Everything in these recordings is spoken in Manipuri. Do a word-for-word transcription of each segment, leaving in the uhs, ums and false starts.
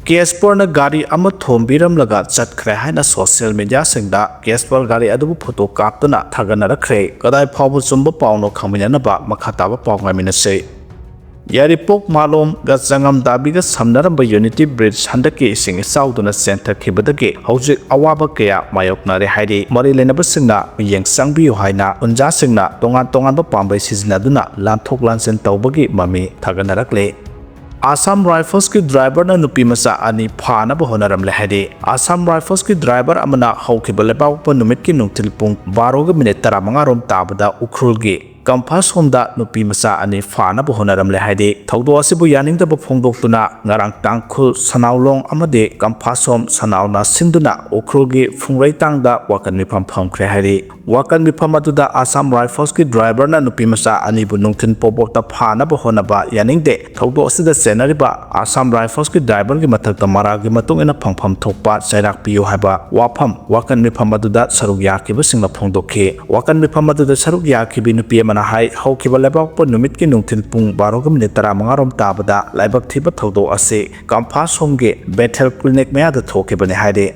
ꯀꯦꯁꯄꯔꯅ ꯒꯥꯔꯤ ꯑꯃ ꯊꯣꯝꯕꯤꯔꯝꯂꯒ ꯆꯠꯈ꯭ꯔꯦ ꯍꯥꯏꯅ ꯁꯣꯁꯤꯌꯦꯜ ꯃꯤꯗꯤꯌꯥꯁꯤꯡꯗ ꯀꯦꯁꯄꯔ ꯒꯥꯔꯤ ꯑꯗꯨꯕꯨ ꯐꯣꯇꯣ ꯀꯥꯞꯇꯨꯅ ꯊꯥꯒꯠꯅꯔꯛꯈ꯭ꯔꯦ꯫ ꯀꯗꯥꯏ ꯐꯥꯎꯕ ꯆꯨꯝꯕ ꯄꯥꯎꯅꯣ ꯈꯪꯃꯤꯟꯅꯅꯕ ꯃꯈꯥ ꯇꯥꯕ ꯄꯥꯎ ꯉꯥꯏꯃꯤꯟꯅꯁꯤ꯫ ꯌꯥꯏꯔꯤꯄꯣꯛ ꯃꯥꯂꯣꯝꯒ ꯆꯉꯝꯗꯥꯕꯤꯒ ꯁꯝꯅꯔꯝꯕ ꯌꯨꯅꯤꯇꯤ ꯕ꯭ꯔꯤꯖ ꯍꯟꯗꯛꯀꯤ ꯏꯁꯤꯡ ꯏꯆꯥꯎꯗꯨꯅ ꯆꯦꯟꯊꯈꯤꯕꯗꯒꯤ ꯍꯧꯖꯤꯛ ꯑꯋꯥꯕ ꯀꯌꯥ ꯃꯥꯌꯣꯛꯅꯔꯦ ꯍꯥꯏꯔꯤ꯫ ꯃꯔꯤ ꯂꯩꯅꯕꯁꯤꯡꯅ ꯃꯤꯠꯌꯦꯡ ꯆꯪꯕꯤꯌꯨ ꯍꯥꯏꯅ ꯈꯨꯟꯖꯥꯁꯤꯡꯅ ꯇꯣꯉꯥꯟ ꯇꯣꯉꯥꯟꯕ ꯄꯥꯝꯕꯩ ꯁꯤꯖꯤꯟꯅꯗꯨꯅ ꯂꯥꯟꯊꯣꯛ ꯂꯥꯟꯁꯤꯟ ꯇꯧꯕꯒꯤ ꯃꯃꯤ ꯊꯥꯒꯠꯅꯔꯛꯂꯤ꯫ ꯑꯥꯁꯥꯝ ꯔꯥꯏꯐꯜꯁꯀꯤ ꯗ꯭ꯔꯥꯏꯚꯔꯅ ꯅꯨꯄꯤ ꯃꯆꯥ ꯑꯅꯤ ꯐꯥꯅꯕ ꯍꯣꯠꯅꯔꯝꯂꯦ ꯍꯥꯏꯔꯤ꯫ ꯑꯥꯁꯥꯝ ꯔꯥꯏꯐꯜꯁꯀꯤ ꯗ꯭ꯔꯥꯏꯚꯔ ꯑꯃꯅ ꯍꯧꯈꯤꯕ ꯂꯩꯕꯥꯛꯄꯣꯛꯄ ꯅꯨꯃꯤꯠꯀꯤ ꯅꯨꯡꯊꯤꯜ ꯄꯨꯡ ꯕꯥꯔꯣꯒ ꯃꯤꯅꯤꯠ ꯇꯔꯥꯃꯉꯥ ꯔꯣꯝ ꯇꯥꯕꯗ ꯎꯈ꯭ꯔꯨꯜꯒꯤ ꯀꯝꯐꯥꯁꯣꯝꯗ ꯅꯨꯄꯤ ꯃꯆꯥ ꯑꯅꯤ ꯐꯥꯅꯕ ꯍꯣꯠꯅꯔꯝꯂꯦ ꯍꯥꯏꯔꯤ꯫ ꯊꯧꯗꯣꯛ ꯑꯁꯤꯕꯨ ꯌꯥꯅꯤꯡꯗꯕ ꯐꯣꯡꯗꯣꯛꯇꯨꯅ ꯉꯔꯥꯡ ꯇꯥꯡꯈꯨꯜ ꯁꯅꯥꯎꯂꯣꯡ ꯑꯃꯗꯤ ꯀꯝꯐꯥꯁꯣꯝ ꯁꯅꯥꯎꯅ ꯁꯤꯟꯗꯨꯅ ꯎꯈ꯭ꯔꯨꯜꯒꯤ ꯐꯨꯡꯔꯩꯇꯥꯡꯗ ꯋꯥꯀꯟ ꯃꯤꯐꯝ ꯐꯝꯈ꯭ꯔꯦ ꯍꯥꯏꯔꯤ꯫ ꯋꯥꯀꯟ ꯃꯤꯐꯝ ꯑꯗꯨꯗ ꯑꯥꯁꯥꯝ ꯔꯥꯏꯐꯜꯁꯀꯤ ꯗ꯭ꯔꯥꯏꯚꯔꯅ ꯅꯨꯄꯤ ꯃꯆꯥ ꯑꯅꯤꯕꯨ ꯅꯨꯡꯊꯤꯜ ꯄꯣꯕꯣꯛꯇ ꯐꯥꯅꯕ ꯍꯣꯠꯅꯕ ꯌꯥꯅꯤꯡꯗꯦ꯫ ꯊꯧꯗꯣꯛ ꯑꯁꯤꯗ ꯆꯦꯟꯅꯔꯤꯕ ꯑꯥꯁꯥꯝ ꯔꯥꯏꯐꯜꯁꯀꯤ ꯗ꯭ꯔꯥꯏꯚꯔꯒꯤ ꯃꯊꯛꯇ ꯃꯔꯥꯜꯒꯤ ꯃꯇꯨꯡ ꯏꯟꯅ ꯐꯪꯐꯝ ꯊꯣꯛꯄ ꯆꯩꯔꯥꯛ ꯄꯤꯌꯨ ꯍꯥꯏꯕ ꯋꯥꯐꯝ ꯋꯥꯀꯟ ꯃꯤꯐꯝ ꯑꯗꯨꯗ ꯁꯔꯨꯛ ꯌꯥꯈꯤꯕꯁꯤꯡꯅ ꯐꯣꯡꯗꯣꯛꯈꯤ꯫ ꯋꯥꯀꯟ ꯃꯤꯐꯝ ꯑꯗꯨꯗ ꯁꯔꯨꯛ ꯌꯥꯈꯤꯕꯤ ꯅꯨꯄꯤ ꯑꯃꯅ ꯍꯥꯏ, ꯍꯧꯈꯤꯕ ꯂꯩꯕꯥꯛꯄꯣꯛꯄ ꯅꯨꯃꯤꯠꯀꯤ ꯅꯨꯡꯊꯤꯜ ꯄꯨꯡ ꯕꯥꯔꯣꯒ ꯃꯤꯅꯤꯠ ꯇꯔꯥꯃꯉꯥ ꯔꯣꯝ ꯇꯥꯕꯗ ꯂꯥꯏꯕꯛ ꯊꯤꯕ ꯊꯧꯗꯣꯛ ꯑꯁꯤ ꯀꯝꯐꯥꯁꯣꯝꯒꯤ ꯕꯦꯊꯦꯜ ꯀ꯭ꯂꯤꯅꯤꯛ ꯃꯌꯥꯗ ꯊꯣꯛꯈꯤꯕꯅꯤ ꯍꯥꯏꯔꯤ꯫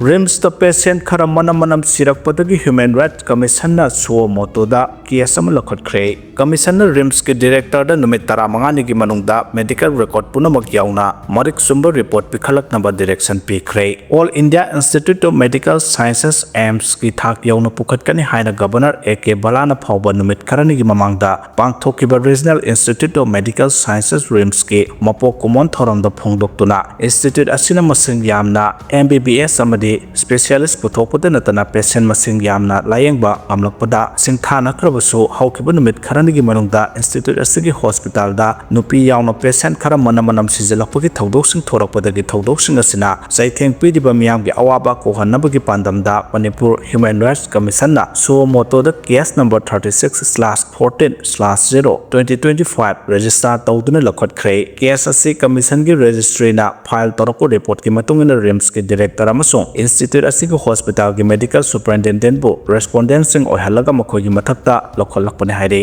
ꯔꯤꯝꯁꯇ ꯄꯦꯁꯦꯟ ꯈꯔ ꯃꯅꯝ ꯃꯅꯝ ꯁꯤꯔꯛꯄꯗꯒꯤ ꯍ꯭ꯌꯨꯃꯦꯟ ꯔꯥꯏꯠꯁ ꯀꯃꯤꯁꯟꯅ ꯁꯨꯑꯣ ꯃꯣꯇꯣꯗ ꯀꯦꯁ ꯑꯃ ꯂꯧꯈꯠꯈ꯭ꯔꯦ꯫ ꯀꯃꯤꯁꯟꯅ ꯔꯤꯝꯁꯀꯤ ꯗꯤꯔꯦꯛꯇꯔꯗ ꯅꯨꯃꯤꯠ ꯇꯔꯥꯃꯉꯥꯅꯤꯒꯤ ꯃꯅꯨꯡꯗ ꯃꯦꯗꯤꯀꯦꯜ ꯔꯦꯀꯣꯔꯗ ꯄꯨꯝꯅꯃꯛ ꯌꯥꯎꯅ ꯃꯔꯤꯛ ꯆꯨꯝꯕ ꯔꯤꯄꯣꯔꯠ ꯄꯤꯈꯠꯂꯛꯅꯕ ꯗꯤꯔꯦꯛꯁꯟ ꯄꯤꯈ꯭ꯔꯦ꯫ All India institute of medical sciences, ꯑꯦꯝꯁꯀꯤ ꯊꯥꯛ ꯌꯧꯅ ꯄꯨꯈꯠꯀꯅꯤ ꯍꯥꯏꯅ ꯒꯕꯔꯅꯔ ꯑꯦ ꯀꯦ ꯕꯂꯥꯅ ꯐꯥꯎꯕ ꯅꯨꯃꯤꯠ ꯈꯔꯅꯤꯒꯤ ꯃꯃꯥꯡꯗ ꯄꯥꯡꯊꯣꯛꯈꯤꯕ regional institute of medical sciences, ꯔꯤꯝꯁꯀꯤ ꯃꯄꯣꯛ ꯀꯨꯝꯑꯣꯟ ꯊꯧꯔꯝꯗ ꯐꯣꯡꯗꯣꯛꯇꯨꯅ, ꯏꯟꯁꯇꯤꯇ꯭ꯌꯨꯠ ꯑꯁꯤꯅ ꯃꯁꯤꯡ ꯌꯥꯝꯅ ꯑꯦꯝ ꯕꯤ ꯕꯤ ꯑꯦꯁ ꯑꯃꯗꯤ ꯁ꯭ꯄꯦꯁꯤꯌꯦꯂꯤꯁ ꯄꯨꯊꯣꯛꯄꯗ ꯅꯠꯇꯅ ꯄꯦꯁꯦꯟ ꯃꯁꯤꯡ ꯌꯥꯝꯅ ꯂꯥꯌꯦꯡꯕ ꯉꯝꯂꯛꯄꯗ ꯁꯤꯡꯊꯥꯅꯈ꯭ꯔꯕꯁꯨ, ꯍꯧꯈꯤꯕ ꯅꯨꯃꯤꯠ ꯈꯔꯅꯤꯒꯤ ꯃꯅꯨꯡꯗ ꯏꯟꯁꯇꯤꯇ꯭ꯌꯨꯠ ꯑꯁꯤꯒꯤ ꯍꯣꯁꯄꯤꯇꯥꯜꯗ ꯅꯨꯄꯤ ꯌꯥꯎꯅ ꯄꯦꯁꯦꯟ ꯈꯔ ꯃꯅꯝ ꯃꯅꯝ ꯁꯤꯖꯤꯜꯂꯛꯄꯒꯤ ꯊꯧꯗꯣꯛꯁꯤꯡ ꯊꯣꯔꯛꯄꯗꯒꯤ ꯊꯧꯗꯣꯛꯁꯤꯡ ꯑꯁꯤꯅ ꯆꯩꯊꯦꯡ ꯄꯤꯔꯤꯕ ꯃꯤꯌꯥꯝꯒꯤ ꯑꯋꯥꯕ ꯀꯣꯛꯍꯟꯅꯕꯒꯤ ꯄꯥꯟꯗꯝꯗ ꯃꯅꯤꯄꯨꯔ ꯍ꯭ꯌꯨꯃꯦꯟ ꯔꯥꯏꯠꯁ ꯀꯃꯤꯁꯟꯅ ꯁꯨꯑꯣ ꯃꯣꯇꯣꯗ case number thirty six slash fourteen slash zero twenty twenty five register ꯇꯧꯗꯨꯅ ꯂꯧꯈꯠꯈ꯭ꯔꯦ꯫ ꯀꯦꯁ ꯑꯁꯤ ꯀꯃꯤꯁꯟꯒꯤ ꯔꯦꯖꯤꯁꯇ꯭ꯔꯤꯅ ꯐꯥꯏꯜ ꯇꯧꯔꯛꯄ ꯔꯤꯄꯣꯔꯠꯀꯤ ꯃꯇꯨꯡ ꯏꯟꯅ ꯔꯤꯝꯁꯀꯤ ꯗꯤꯔꯦꯛꯇꯔ ꯑꯃꯁꯨꯡ ꯏꯟꯁꯇꯤꯇ꯭ꯌꯨꯠ ꯑꯁꯤꯒꯤ ꯍꯣꯁꯄꯤꯇꯥꯜꯒꯤ ꯃꯦꯗꯤꯀꯦꯜ ꯁꯨꯄꯔꯤꯟꯇꯦꯟꯗꯦꯟꯠꯕꯨ ꯔꯦꯁꯄꯣꯟꯗꯦꯟꯠꯁꯤꯡ ꯑꯣꯏꯍꯜꯂꯒ ꯃꯈꯣꯏꯒꯤ ꯃꯊꯛꯇ ꯂꯧꯈꯠꯂꯛꯄꯅꯤ ꯍꯥꯏꯔꯤ꯫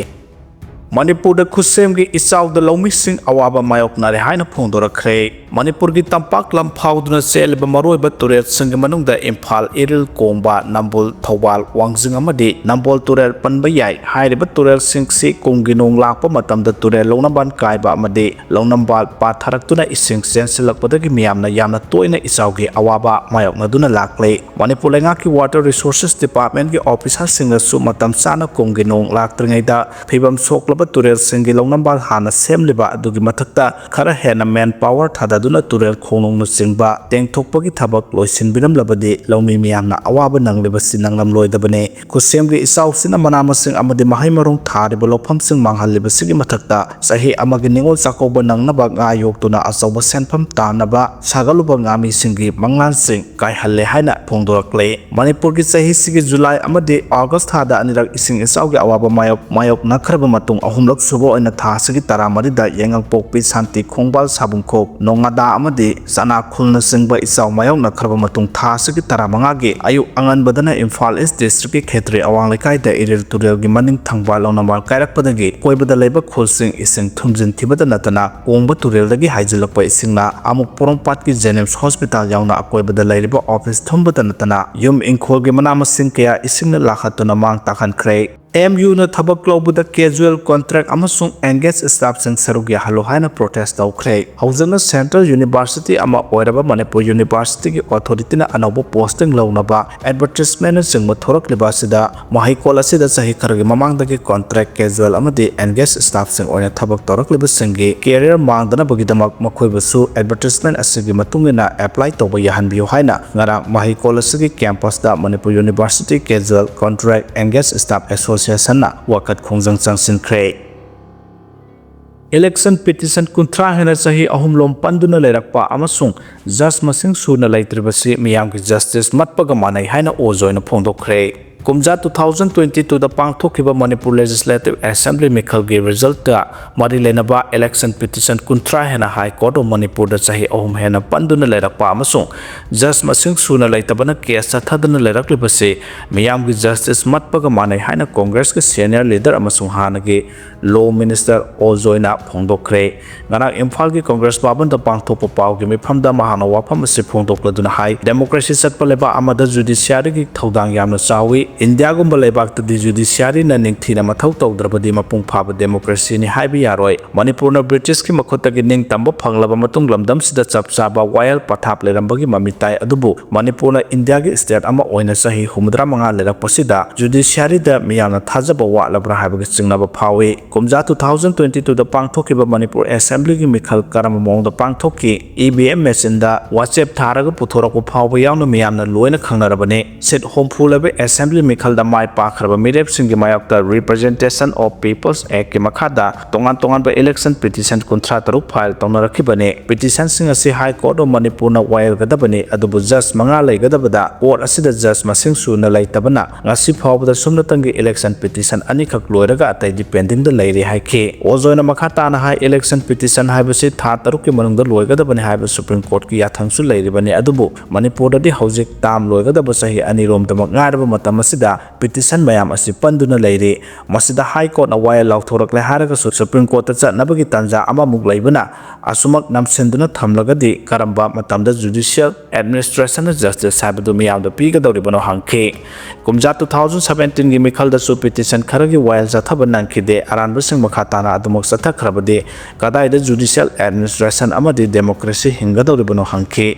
ꯃꯅꯤꯄꯨꯔꯗ ꯈꯨꯠꯁꯦꯝꯒꯤ ꯏꯆꯥꯎꯗ ꯂꯧꯃꯤꯁꯤꯡ ꯑꯋꯥꯕ ꯃꯥꯌꯣꯛꯅꯔꯦ ꯍꯥꯏꯅ ꯐꯣꯡꯗꯣꯔꯛꯈ꯭ꯔꯦ꯫ ꯃꯅꯤꯄꯨꯔꯒꯤ ꯇꯝꯄꯥꯛ ꯂꯝꯐꯥꯎꯗꯨꯅ ꯆꯦꯜꯂꯤꯕ ꯃꯔꯨꯑꯣꯏꯕ ꯇꯨꯔꯦꯜꯁꯤꯡꯒꯤ ꯃꯅꯨꯡꯗ ꯏꯝꯐꯥꯜ, ꯏꯔꯤꯜ, ꯀꯣꯡꯕ, ꯅꯝꯕꯣꯜ, ꯊꯧꯕꯥꯜ, ꯋꯥꯡꯖꯤꯡ ꯑꯃꯗꯤ ꯅꯝꯕꯣꯜ ꯇꯨꯔꯦꯜ ꯄꯟꯕ ꯌꯥꯏ꯫ ꯍꯥꯏꯔꯤꯕ ꯇꯨꯔꯦꯜꯁꯤꯡꯁꯤ ꯀꯨꯝꯒꯤ ꯅꯣꯡ ꯂꯥꯛꯄ ꯃꯇꯝꯗ ꯇꯨꯔꯦꯜ ꯂꯧꯅꯝꯕꯥꯜ ꯀꯥꯏꯕ ꯑꯃꯗꯤ ꯂꯧꯅꯝꯕꯥꯜ ꯄꯥꯊꯔꯛꯇꯨꯅ ꯏꯁꯤꯡ ꯆꯦꯟꯁꯤꯜꯂꯛꯄꯗꯒꯤ ꯃꯤꯌꯥꯝꯅ ꯌꯥꯝꯅ ꯇꯣꯏꯅ ꯏꯆꯥꯎꯒꯤ ꯑꯋꯥꯕ ꯃꯥꯌꯣꯛꯅꯗꯨꯅ ꯂꯥꯛꯂꯦ꯫ ꯃꯅꯤꯄꯨꯔ ꯂꯩꯉꯥꯛꯀꯤ Water Resources Department ꯀꯤ officer ꯁꯤꯡꯅꯁꯨ ꯃꯇꯝ ꯆꯥꯅ ꯀꯨꯝꯒꯤ ꯅꯣꯡ ꯂꯥꯛꯇ꯭ꯔꯤꯉꯩꯗ ꯐꯤꯕꯝ ꯁꯣꯛꯂꯕ ꯇꯨꯔꯦꯜꯁꯤꯡꯒꯤ ꯂꯧꯅꯝꯕꯥꯜ ꯍꯥꯟꯅ ꯁꯦꯝꯂꯤꯕ ꯑꯗꯨꯒꯤ ꯃꯊꯛꯇ ꯈꯔ ꯍꯦꯟꯅ manpower ꯊꯥꯗꯗꯨꯅ ꯇꯨꯔꯦꯜ ꯈꯣꯡꯅꯨꯡꯅꯆꯤꯡꯕ ꯇꯦꯡꯊꯣꯛꯄꯒꯤ ꯊꯕꯛ ꯂꯣꯏꯁꯤꯟꯕꯤꯔꯝꯂꯕꯗꯤ ꯂꯧꯃꯤ ꯃꯤꯌꯥꯝꯅ ꯑꯋꯥꯕ ꯅꯪꯂꯤꯕꯁꯤ ꯅꯪꯂꯝꯂꯣꯏꯗꯕꯅꯤ꯫ ꯈꯨꯠꯁꯦꯝꯒꯤ ꯏꯆꯥꯎꯁꯤꯅ ꯃꯅꯥ ꯃꯁꯤꯡ ꯑꯃꯗꯤ ꯃꯍꯩ ꯃꯔꯣꯡ ꯊꯥꯔꯤꯕ ꯂꯧꯐꯝꯁꯤꯡ ꯃꯥꯡꯍꯜꯂꯤꯕꯁꯤꯒꯤ ꯃꯊꯛꯇ ꯆꯍꯤ ꯑꯃꯒꯤ ꯅꯤꯉꯣꯜ ꯆꯥꯛꯀꯧꯕ ꯅꯪꯅꯕ ꯉꯥ ꯌꯣꯛꯇꯨꯅ ꯑꯆꯧꯕ ꯁꯦꯟꯐꯝ ꯇꯥꯟꯅꯕ ꯁꯥꯒꯠꯂꯨꯕ ꯉꯥꯃꯤꯁꯤꯡꯒꯤ ꯃꯪꯂꯥꯟꯁꯤꯡ ꯀꯥꯏꯍꯜꯂꯦ ꯍꯥꯏꯅ ꯐꯣꯡꯗꯣꯔꯛꯂꯦ꯫ ꯃꯅꯤꯄꯨꯔꯒꯤ ꯆꯍꯤꯁꯤꯒꯤ ꯖꯨꯂꯥꯏ ꯑꯃꯗꯤ ꯑꯥꯒꯁ ꯊꯥꯗ ꯑꯅꯤꯔꯛ ꯏꯁꯤꯡ ꯏꯆꯥꯎꯒꯤ ꯑꯋꯥꯕ ꯃꯥꯌꯣꯛ-, ꯃꯥꯌꯣꯛꯅꯈ꯭ꯔꯕ ꯃꯇꯨꯡ, ꯑꯍꯨꯝꯂꯛ ꯁꯨꯕ ꯑꯣꯏꯅ ꯊꯥ ꯑꯁꯤꯒꯤ ꯇꯔꯥꯃꯔꯤꯗ ꯌꯥꯏꯉꯪꯄꯣꯛꯄꯤ, ꯁꯥꯟꯇꯤ ꯈꯣꯡꯕꯥꯜ, ꯁꯥꯕꯨꯡꯈꯣꯛ, ꯅꯣꯡꯉꯥꯗꯥ ꯑꯃꯗꯤ ꯆꯅꯥꯈꯨꯜꯅꯆꯤꯡꯕ ꯏꯆꯥꯎ ꯃꯥꯌꯣꯛꯅꯈ꯭ꯔꯕ ꯃꯇꯨꯡ, ꯊꯥ ꯑꯁꯤꯒꯤ ꯇꯔꯥꯃꯉꯥꯒꯤ ꯑꯌꯨꯛ ꯑꯉꯟꯕꯗꯅ ꯏꯝꯐꯥꯜ ꯏꯁ ꯗꯤꯁꯇ꯭ꯔꯤꯛꯀꯤ ꯈꯦꯇ꯭ꯔꯤ ꯑꯋꯥꯡ ꯂꯩꯀꯥꯏꯗ ꯏꯔꯤꯜ ꯇꯨꯔꯦꯜꯒꯤ ꯃꯅꯤꯡ ꯊꯪꯕ ꯂꯧꯅꯃꯥꯜ ꯀꯥꯏꯔꯛꯄꯗꯒꯤ ꯑꯀꯣꯏꯕꯗ ꯂꯩꯕ ꯈꯨꯜꯁꯤꯡ ꯏꯁꯤꯡ ꯊꯨꯝꯖꯤꯟꯈꯤꯕꯗ ꯅꯠꯇꯅ, ꯀꯣꯡꯕ ꯇꯨꯔꯦꯜꯗꯒꯤ ꯍꯥꯏꯖꯤꯜꯂꯛꯄ ꯏꯁꯤꯡꯅ ꯑꯃꯨꯛ ꯄꯣꯔꯣꯝꯄꯥꯠꯀꯤ ꯖꯦꯅꯤꯝꯁ ꯍꯣꯁꯄꯤꯇꯥꯜ ꯌꯥꯎꯅ ꯑꯀꯣꯏꯕꯗ ꯂꯩꯔꯤꯕ ꯑꯣꯐꯤꯁ ꯊꯨꯝꯕꯗ ꯅꯠꯇꯅ, ꯌꯨꯝ ꯏꯪꯈꯣꯜꯒꯤ ꯃꯅꯥ ꯃꯁꯤꯡ ꯀꯌꯥ ꯏꯁꯤꯡꯅ ꯂꯥꯛꯍꯠꯇꯨꯅ ꯃꯥꯡ ꯇꯥꯛꯍꯟꯈ꯭ꯔꯦ꯫ ꯑꯦꯝ ꯌꯨꯅ ꯊꯕꯛ ꯂꯧꯕꯗ casual contract ꯑꯃꯁꯨꯡ engage staffꯁꯤꯡ ꯁꯔꯨꯛ ꯌꯥꯍꯜꯂꯨ ꯍꯥꯏꯅ protest ꯇꯧꯈ꯭ꯔꯦ꯫ ꯍꯧꯖꯤꯛꯅ central university ꯑꯃ ꯑꯣꯏꯔꯕ ꯃꯅꯤꯄꯨꯔ Universityꯒꯤ authorityꯅ ꯑꯅꯧꯕ posting ꯂꯧꯅꯕ advertisementꯅꯆꯤꯡꯕ ꯊꯣꯔꯛꯂꯤꯕ ꯑꯁꯤꯗ, ꯃꯍꯩꯀꯣꯜ ꯑꯁꯤꯗ ꯆꯍꯤ ꯈꯔꯒꯤ ꯃꯃꯥꯡꯗꯒꯤ contract, casual ꯑꯃꯗꯤ engage staffꯁꯤꯡ ꯑꯣꯏꯅ ꯊꯕꯛ ꯇꯧꯔꯛꯂꯤꯕꯁꯤꯡꯒꯤ career ꯃꯥꯡꯗꯅꯕꯒꯤꯗꯃꯛ ꯃꯈꯣꯏꯕꯨꯁꯨ advertisement ꯑꯁꯤꯒꯤ ꯃꯇꯨꯡ ꯏꯟꯅ apply ꯇꯧꯕ ꯌꯥꯍꯟꯕꯤꯌꯨ ꯍꯥꯏꯅ ꯉꯔꯥꯡ ꯃꯍꯩꯀꯣꯜ ꯑꯁꯤꯒꯤ campusꯇ Manipur University Casual Contract Engaged Staff Associationꯅ ꯋꯥꯀꯠ ꯈꯣꯡꯖꯪ ꯆꯪꯁꯤꯟꯈ꯭ꯔꯦ꯫ Election petition ꯀꯨꯟꯊ꯭ꯔꯥ ꯍꯦꯟꯅ ꯆꯍꯤ ꯑꯍꯨꯝ ꯂꯣꯝ ꯄꯟꯗꯨꯅ ꯂꯩꯔꯛꯄ ꯑꯃꯁꯨꯡ judge ꯃꯁꯤꯡ ꯁꯨꯅ ꯂꯩꯇ꯭ꯔꯤꯕꯁꯤ ꯃꯤꯌꯥꯝꯒꯤ justice ꯃꯠꯄꯒ ꯃꯥꯟꯅꯩ ꯍꯥꯏꯅ ꯑꯣꯖ ꯑꯣꯏꯅ ꯐꯣꯡꯗꯣꯛꯈ꯭ꯔꯦ꯫ ꯀꯨꯝꯖꯥ two thousand twenty twoꯗ ꯄꯥꯡꯊꯣꯛꯈꯤꯕ ꯃꯅꯤꯄꯨꯔ Legislative Assembly ꯃꯤꯈꯜꯒꯤ resultꯀ ꯃꯔꯤ ꯂꯩꯅꯕ election petition ꯀꯨꯟꯊ꯭ꯔꯥ ꯍꯦꯟꯅ High Court of ꯃꯅꯤꯄꯨꯔꯗ ꯆꯍꯤ ꯑꯍꯨꯝ ꯍꯦꯟꯅ ꯄꯟꯗꯨꯅ ꯂꯩꯔꯛꯄ ꯑꯃꯁꯨꯡ judge ꯃꯁꯤꯡ ꯁꯨꯅ ꯂꯩꯇꯕꯅ case ꯆꯠꯊꯗꯨꯅ ꯂꯩꯔꯛꯂꯤꯕꯁꯤ ꯃꯤꯌꯥꯝꯒꯤ justice ꯃꯠꯄꯒ ꯃꯥꯟꯅꯩ ꯍꯥꯏꯅ Congressꯀꯤ senior leader ꯑꯃꯁꯨꯡ ꯍꯥꯟꯅꯒꯤ law minister ꯑꯣ ꯖꯣꯏꯅ ꯐꯣꯡꯗꯣꯛꯈ꯭ꯔꯦ꯫ ꯉꯔꯥꯡ ꯏꯝꯐꯥꯜꯒꯤ Congress ꯚꯕꯟꯗ ꯄꯥꯡꯊꯣꯛꯄ ꯄꯥꯎꯒꯤ ꯃꯤꯐꯝꯗ ꯃꯍꯥꯛꯅ ꯋꯥꯐꯝ ꯑꯁꯤ ꯐꯣꯡꯗꯣꯛꯂꯗꯨꯅ ꯍꯥꯏ, democracy ꯆꯠꯄ ꯂꯩꯕꯥꯛ ꯑꯃꯗ judiciaryꯒꯤ ꯊꯧꯗꯥꯡ ꯌꯥꯝꯅ ꯆꯥꯎꯏ꯫ ꯏꯟꯗꯤꯌꯥꯒꯨꯝꯕ ꯂꯩꯕꯥꯛꯇꯗꯤ judiciaryꯅ ꯅꯤꯡꯊꯤꯅ ꯃꯊꯧ ꯇꯧꯗ꯭ꯔꯕꯗꯤ ꯃꯄꯨꯡ ꯐꯥꯕ democracyꯅꯤ ꯍꯥꯏꯕ ꯌꯥꯔꯣꯏ꯫ ꯃꯅꯤꯄꯨꯔꯅ Britishꯀꯤ ꯃꯈꯨꯠꯇꯒꯤ ꯅꯤꯡꯇꯝꯕ ꯐꯪꯂꯕ ꯃꯇꯨꯡ ꯂꯝꯗꯝꯁꯤꯗ ꯆꯞ ꯆꯥꯕ ꯋꯥꯌꯦꯜ ꯄꯊꯥꯞ ꯂꯩꯔꯝꯕꯒꯤ ꯃꯃꯤ ꯇꯥꯏ, ꯑꯗꯨꯕꯨ ꯃꯅꯤꯄꯨꯔꯅ ꯏꯟꯗꯤꯌꯥꯒꯤ state ꯑꯃ ꯑꯣꯏꯅ ꯆꯍꯤ ꯍꯨꯝꯐꯨꯇꯔꯥ ꯃꯉꯥ ꯂꯩꯔꯛꯄꯁꯤꯗ judiciaryꯗ ꯃꯤꯌꯥꯝꯅ ꯊꯥꯖꯕ ꯋꯥꯠꯂꯕ꯭ꯔꯥ ꯍꯥꯏꯕꯒꯤ ꯆꯤꯡꯅꯕ ꯐꯥꯎꯏ꯫ ꯀꯨꯝꯖꯥ two thousand twenty twoꯗ ꯄꯥꯡꯊꯣꯛꯈꯤꯕ ꯃꯅꯤꯄꯨꯔ Assemblyꯒꯤ ꯃꯤꯈꯜ ꯀꯔꯝꯕ ꯃꯑꯣꯡꯗ ꯄꯥꯡꯊꯣꯛꯈꯤ? EVM machineꯗ ꯋꯥꯆꯦꯞ ꯊꯥꯔꯒ ꯄꯨꯊꯣꯔꯛꯄ ꯐꯥꯎꯕ ꯌꯥꯎꯅ ꯃꯤꯌꯥꯝꯅ ꯂꯣꯏꯅ ꯈꯪꯅꯔꯕꯅꯤ꯫ Seat ꯍꯨꯝꯐꯨ ꯂꯩꯕ Assembly ꯃꯤꯈꯜꯗ ꯃꯥꯏ ꯄꯥꯛꯈ꯭ꯔꯕ ꯃꯤꯔꯦꯞꯁꯤꯡꯒꯤ ꯃꯥꯌꯣꯛꯇ Representation of People's Actꯀꯤ ꯃꯈꯥꯗ ꯇꯣꯉꯥꯟ ꯇꯣꯉꯥꯟꯕ election petition ꯀꯨꯟꯊ꯭ꯔꯥ ꯇꯔꯨꯛ file ꯇꯧꯅꯔꯛꯈꯤꯕꯅꯤ꯫ Petitionꯁꯤꯡ ꯑꯁꯤ High Court of ꯃꯅꯤꯄꯨꯔꯅ ꯋꯥꯌꯦꯜꯒꯗꯕꯅꯤ, ꯑꯗꯨꯕꯨ judge ꯃꯉꯥ ꯂꯩꯒꯗꯕꯗ court ꯑꯁꯤꯗ judge ꯃꯁꯤꯡ ꯁꯨꯅ ꯂꯩꯇꯕꯅ ꯉꯁꯤ ꯐꯥꯎꯕꯗ ꯁꯨꯞꯅꯇꯪꯒꯤ election petition ꯑꯅꯤꯈꯛ ꯂꯣꯏꯔꯒ ꯑꯇꯩꯗꯤ pendingꯗ ꯂꯩꯔꯤ ꯍꯥꯏꯈꯤ꯫ ꯑꯣ ꯖꯣꯏꯅ ꯃꯈꯥ ꯇꯥꯅ ꯍꯥꯏ, election petition ꯍꯥꯏꯕꯁꯤ ꯊꯥ ꯇꯔꯨꯛꯀꯤ ꯃꯅꯨꯡꯗ ꯂꯣꯏꯒꯗꯕꯅꯤ ꯍꯥꯏꯕ Supreme Courtꯀꯤ ꯌꯥꯊꯪꯁꯨ ꯂꯩꯔꯤꯕꯅꯤ, ꯑꯗꯨꯕꯨ ꯃꯅꯤꯄꯨꯔꯗꯗꯤ ꯍꯧꯖꯤꯛ term ꯂꯣꯏꯒꯗꯕ ꯆꯍꯤ ꯑꯅꯤꯔꯣꯝꯗꯃꯛ ꯉꯥꯏꯔꯕ ꯃꯇꯝ ꯑꯁꯤꯗ petition ꯃꯌꯥꯝ ꯑꯁꯤ ꯄꯟꯗꯨꯅ ꯂꯩꯔꯤ꯫ ꯃꯁꯤꯗ High Courtꯅ ꯋꯥꯌꯦꯜ ꯂꯥꯎꯊꯣꯔꯛꯂꯦ ꯍꯥꯏꯔꯒꯁꯨ Supreme Courtꯇ ꯆꯠꯅꯕꯒꯤ ꯇꯥꯟꯖꯥ ꯑꯃꯃꯨꯛ ꯂꯩꯕꯅ ꯑꯁꯨꯃꯛ ꯅꯝꯁꯤꯟꯗꯨꯅ ꯊꯝꯂꯒꯗꯤ ꯀꯔꯝꯕ ꯃꯇꯝꯗ judicial administrationꯅ justice ꯍꯥꯏꯕꯗꯨ ꯃꯤꯌꯥꯝꯗ ꯄꯤꯒꯗꯧꯔꯤꯕꯅꯣ ꯍꯪꯈꯤ꯫ ꯀꯨꯝꯖꯥ two thousand seventeenꯒꯤ ꯃꯤꯈꯜꯗꯁꯨ petition ꯈꯔꯒꯤ ꯋꯥꯌꯦꯜ ꯆꯠꯊꯕ ꯅꯪꯈꯤꯗꯦ꯫ ꯑꯔꯥꯟꯕꯁꯤꯡ ꯃꯈꯥ ꯇꯥꯅ ꯑꯗꯨꯃꯛ ꯆꯠꯊꯈ꯭ꯔꯕꯗꯤ ꯀꯗꯥꯏꯗ judicial administration ꯑꯃꯗꯤ democracy ꯍꯤꯡꯒꯗꯧꯔꯤꯕꯅꯣ ꯍꯪꯈꯤ꯫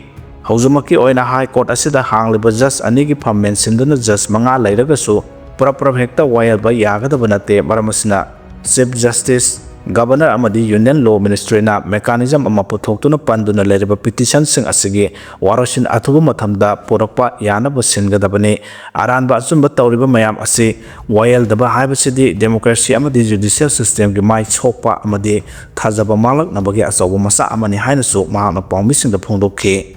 ꯍꯧꯖꯤꯛꯃꯛꯀꯤ ꯑꯣꯏꯅ High Court ꯑꯁꯤꯗ ꯍꯥꯡꯂꯤꯕ judge ꯑꯅꯤꯒꯤ ꯐꯝ ꯃꯦꯟꯁꯤꯟꯗꯨꯅ judge ꯃꯉꯥ ꯂꯩꯔꯒꯁꯨ ꯄꯨꯔꯞ ꯄꯨꯔꯞ ꯍꯦꯛꯇ ꯋꯥꯌꯦꯜꯕ ꯌꯥꯒꯗꯕ ꯅꯠꯇꯦ꯫ ꯃꯔꯝ ꯑꯁꯤꯅ Chief Justice, Governor ꯑꯃꯗꯤ Union Law Ministryꯅ mechanism ꯑꯃ ꯄꯨꯊꯣꯛꯇꯨꯅ ꯄꯟꯗꯨꯅ ꯂꯩꯔꯤꯕ petitionꯁꯤꯡ ꯑꯁꯤꯒꯤ ꯋꯥꯔꯣꯏꯁꯤꯟ ꯑꯊꯨꯕ ꯃꯇꯝꯗ ꯄꯨꯔꯛꯄ ꯌꯥꯅꯕ ꯁꯤꯟꯒꯗꯕꯅꯤ꯫ ꯑꯔꯥꯟꯕ ꯑꯆꯨꯝꯕ ꯇꯧꯔꯤꯕ ꯃꯌꯥꯝ ꯑꯁꯤ ꯋꯥꯌꯦꯜꯗꯕ ꯍꯥꯏꯕꯁꯤꯗꯤ democracy ꯑꯃꯗꯤ judicial systemꯒꯤ ꯃꯥꯏ ꯁꯣꯛꯄ ꯑꯃꯗꯤ ꯊꯥꯖꯕ ꯃꯥꯡꯂꯛꯅꯕꯒꯤ ꯑꯆꯧꯕ ꯃꯆꯥꯛ ꯑꯃꯅꯤ ꯍꯥꯏꯅꯁꯨ ꯃꯍꯥꯛꯅ ꯄꯥꯎꯃꯤꯁꯤꯡꯗ ꯐꯣꯡꯗꯣꯛꯈꯤ꯫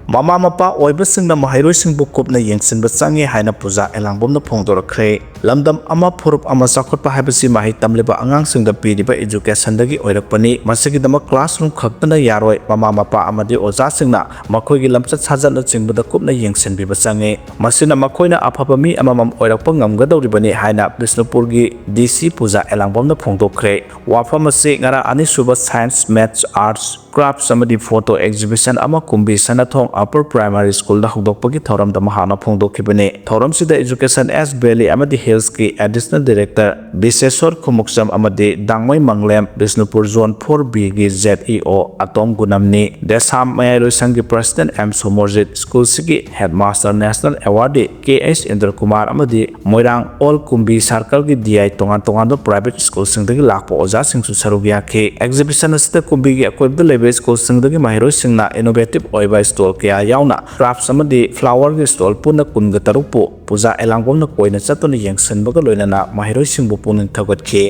ꯃꯃꯥ ꯃꯄꯥ ꯑꯣꯏꯕꯁꯤꯡꯅ ꯃꯍꯩꯔꯣꯏꯁꯤꯡꯕꯨ ꯀꯨꯞꯅ ꯌꯦꯡꯁꯤꯟꯕ ꯆꯪꯉꯤ ꯍꯥꯏꯅ ꯄꯨꯖꯥ ꯑꯦꯂꯥꯡꯕꯝꯅ ꯐꯣꯡꯗꯣꯔꯛꯈ꯭ꯔꯦ꯫ ꯂꯝꯗꯝ ꯑꯃ, ꯐꯨꯔꯨꯞ ꯑꯃ ꯆꯥꯎꯈꯠꯄ ꯍꯥꯏꯕꯁꯤ ꯃꯍꯩ ꯇꯝꯂꯤꯕ ꯑꯉꯥꯡꯁꯤꯡꯗ ꯄꯤꯔꯤꯕ educationꯗꯒꯤ ꯑꯣꯏꯔꯛꯄꯅꯤ꯫ ꯃꯁꯤꯒꯤꯗꯃꯛ classroom ꯈꯛꯇꯅ ꯌꯥꯔꯣꯏ꯫ ꯃꯃꯥ ꯃꯄꯥ ꯑꯃꯗꯤ ꯑꯣꯖꯥꯁꯤꯡꯅ ꯃꯈꯣꯏꯒꯤ ꯂꯝꯆꯠ ꯁꯥꯖꯠꯅꯆꯤꯡꯕꯗ ꯀꯨꯞꯅ ꯌꯦꯡꯁꯤꯟꯕꯤꯕ ꯆꯪꯉꯤ꯫ ꯃꯁꯤꯅ ꯃꯈꯣꯏꯅ ꯑꯐꯕ ꯃꯤ ꯑꯃꯃꯝ ꯑꯣꯏꯔꯛꯄ ꯉꯝꯒꯗꯧꯔꯤꯕꯅꯤ ꯍꯥꯏꯅ ꯕꯤꯁꯅꯨꯄꯨꯔꯒꯤ D C ꯄꯨꯖꯥ ꯑꯦꯂꯥꯡꯕꯝꯅ ꯐꯣꯡꯗꯣꯛꯈ꯭ꯔꯦ꯫ ꯋꯥꯐꯝ ꯑꯁꯤ ꯉꯔꯥꯡ ꯑꯅꯤꯁꯨꯕ Science, Maths, Arts, Crafts ꯑꯃꯗꯤ Photo Exhibition ꯑꯃ ꯀꯨꯝꯕꯤ ꯁꯅꯥꯊꯣꯡ Upper Primary Schoolꯗ ꯍꯧꯗꯣꯛꯄꯒꯤ ꯊꯧꯔꯝꯗ ꯃꯍꯥꯛꯅ ꯐꯣꯡꯗꯣꯛꯈꯤꯕꯅꯤ꯫ ꯊꯧꯔꯝꯁꯤꯗ Education East Valley ꯑꯃꯗꯤ Hillsꯀꯤ Additional Director ꯕꯤꯁꯦꯁꯣꯔ ꯈꯨꯃꯨꯛꯆꯝ ꯑꯃꯗꯤ ꯗꯥꯡꯃꯩ ꯃꯪꯂꯦꯝ, Bishnupur Zone four Bꯒꯤ Z E O ꯑꯇꯣꯝ ꯒꯨꯅꯝꯅꯤ, ꯗꯦꯁꯥꯝ ꯃꯌꯥꯏꯂꯣꯏꯁꯪꯒꯤ President M Somorjit, schoolꯁꯤꯒꯤ Headmaster National Awardee K H ꯏꯟꯗ꯭ꯔꯀꯨꯃꯥꯔ ꯑꯃꯗꯤ ꯃꯣꯏꯔꯥꯡ Old ꯀꯨꯝꯕꯤ Circleꯒꯤ D I ꯇꯣꯉꯥꯟ ꯇꯣꯉꯥꯟꯕ private schoolꯁꯤꯡꯗꯒꯤ ꯂꯥꯛꯄ ꯑꯣꯖꯥꯁꯤꯡꯁꯨ ꯁꯔꯨꯛ ꯌꯥꯈꯤ꯫ Exhibition ꯑꯁꯤꯗ ꯀꯨꯝꯕꯤꯒꯤ ꯑꯀꯣꯏꯕꯗ ꯂꯩꯕ schoolꯁꯤꯡꯗꯒꯤ ꯃꯍꯩꯔꯣꯏꯁꯤꯡꯅ innovative ꯑꯣꯏꯕ stall ꯀꯌꯥ ꯌꯥꯎꯅ crafts ꯑꯃꯗꯤ flowerꯒꯤ stall ꯄꯨꯟꯅ ꯀꯨꯟꯒ ꯇꯔꯨꯛꯄꯨ ꯄꯨꯖꯥ ꯑꯦꯂꯥꯡꯕꯝꯅ ꯀꯣꯏꯅ ꯆꯠꯇꯨꯅ ꯌꯦꯡꯁꯤꯟꯕꯒ ꯂꯣꯏꯅꯅ ꯃꯍꯩꯔꯣꯏꯁꯤꯡꯕꯨ ꯄꯨꯛꯅꯤꯡ ꯊꯧꯒꯠꯈꯤ꯫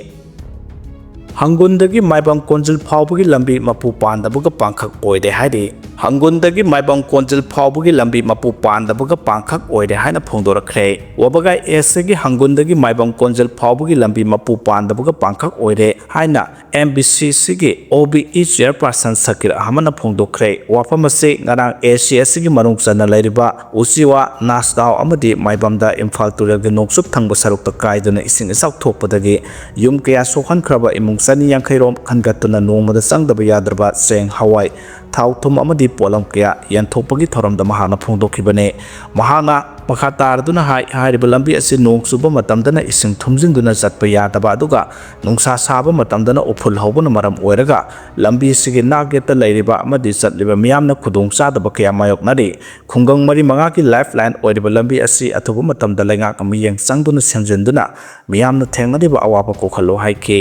ꯍꯪꯒꯨꯟꯗꯒꯤ ꯃꯥꯏꯕꯝ ꯀꯣꯟꯖꯤꯜ ꯐꯥꯎꯕꯒꯤ ꯂꯝꯕꯤ ꯃꯄꯨ ꯄꯥꯟꯗꯕꯒ ꯄꯥꯡꯈꯛ ꯑꯣꯏꯔꯦ ꯍꯥꯏꯔꯤ꯫ ꯍꯪꯒꯨꯟꯗꯒꯤ ꯃꯥꯏꯕꯝ ꯀꯣꯟꯖꯤꯜ ꯐꯥꯎꯕꯒꯤ ꯂꯝꯕꯤ ꯃꯄꯨ ꯄꯥꯟꯗꯕꯒ ꯄꯥꯡꯈꯛ ꯑꯣꯏꯔꯦ ꯍꯥꯏꯅ ꯐꯣꯡꯗꯣꯔꯛꯈ꯭ꯔꯦ꯫ ꯋꯥꯕꯒꯥꯏ Aꯁꯒꯤ ꯍꯪꯒꯨꯟꯗꯒꯤ ꯃꯥꯏꯕꯝ ꯀꯣꯟꯖꯤꯜ ꯐꯥꯎꯕꯒꯤ ꯂꯝꯕꯤ ꯃꯄꯨ ꯄꯥꯟꯗꯕꯒ ꯄꯥꯡꯈꯛ ꯑꯣꯏꯔꯦ ꯍꯥꯏꯅ M B C Cꯒꯤ O B E chairperson ꯁꯀꯤꯔ ꯑꯍꯃꯗꯅ ꯐꯣꯡꯗꯣꯛꯈ꯭ꯔꯦ꯫ ꯋꯥꯐꯝ ꯑꯁꯤ ꯉꯔꯥꯡ A C Sꯒꯤ ꯃꯅꯨꯡ ꯆꯟꯅ ꯂꯩꯔꯤꯕ ꯎꯆꯤꯋꯥ, ꯅꯥꯁꯗꯥꯎ ꯑꯃꯗꯤ ꯃꯥꯏꯕꯝꯗ ꯏꯝꯐꯥꯜ ꯇꯨꯔꯦꯜꯒꯤ ꯅꯣꯡꯆꯨꯞ ꯊꯪꯕ ꯁꯔꯨꯛꯇ ꯀꯥꯏꯗꯨꯅ ꯏꯁꯤꯡ ꯏꯆꯥꯎ ꯊꯣꯛꯄꯗꯒꯤ ꯌꯨꯝ ꯀꯌꯥ ꯁꯣꯛꯍꯟꯈ꯭ꯔꯕ ꯏꯃꯨꯡ ꯆꯅꯤ ꯌꯥꯡꯈꯩ ꯔꯣꯝ ꯈꯟꯒꯠꯇꯨꯅ ꯅꯣꯡꯃꯗ ꯆꯪꯗꯕ ꯌꯥꯗ꯭ꯔꯕ ꯆꯦꯡ, ꯍꯋꯥꯏ, ꯊꯥꯎ ꯊꯨꯝ ꯑꯃꯗꯤ ꯄꯣꯠꯂꯝ ꯀꯌꯥ ꯌꯦꯟꯊꯣꯛꯄꯒꯤ ꯊꯧꯔꯝꯗ ꯃꯍꯥꯛꯅ ꯐꯣꯡꯗꯣꯛꯈꯤꯕꯅꯤ꯫ ꯃꯍꯥꯛꯅ ꯃꯈꯥ ꯇꯥꯔꯗꯨꯅ ꯍꯥꯏ, ꯍꯥꯏꯔꯤꯕ ꯂꯝꯕꯤ ꯑꯁꯤ ꯅꯣꯡ ꯆꯨꯕ ꯃꯇꯝꯗꯅ ꯏꯁꯤꯡ ꯊꯨꯝꯖꯤꯟꯗꯨꯅ ꯆꯠꯄ ꯌꯥꯗꯕ, ꯑꯗꯨꯒ ꯅꯨꯡꯁꯥ ꯁꯥꯕ ꯃꯇꯝꯗꯅ ꯎꯐꯨꯜ ꯍꯧꯕꯅ ꯃꯔꯝ ꯑꯣꯏꯔꯒ ꯂꯝꯕꯤ ꯑꯁꯤꯒꯤ ꯅꯥꯛ ꯌꯦꯠꯇ ꯂꯩꯔꯤꯕ ꯑꯃꯗꯤ ꯆꯠꯂꯤꯕ ꯃꯤꯌꯥꯝꯅ ꯈꯨꯗꯣꯡ ꯆꯥꯗꯕ ꯀꯌꯥ ꯃꯥꯌꯣꯛꯅꯔꯤ꯫ ꯈꯨꯡꯒꯪ ꯃꯔꯤ ꯃꯉꯥꯒꯤ lifeline ꯑꯣꯏꯔꯤꯕ ꯂꯝꯕꯤ ꯑꯁꯤ ꯑꯊꯨꯕ ꯃꯇꯝꯗ ꯂꯩꯉꯥꯛꯅ ꯃꯤꯠꯌꯦꯡ ꯆꯪꯗꯨꯅ ꯁꯦꯝꯖꯤꯟꯗꯨꯅ ꯃꯤꯌꯥꯝꯅ ꯊꯦꯡꯅꯔꯤꯕ ꯑꯋꯥꯕ ꯀꯣꯛꯍꯜꯂꯨ ꯍꯥꯏꯈꯤ꯫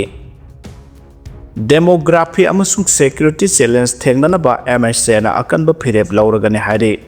Demography ꯑꯃꯁꯨꯡ security challenge ꯊꯦꯡꯅꯅꯕ M H Aꯅ ꯑꯀꯟꯕ ꯐꯤꯔꯦꯞ ꯂꯧꯔꯒꯅꯤ ꯍꯥꯏꯔꯤ꯫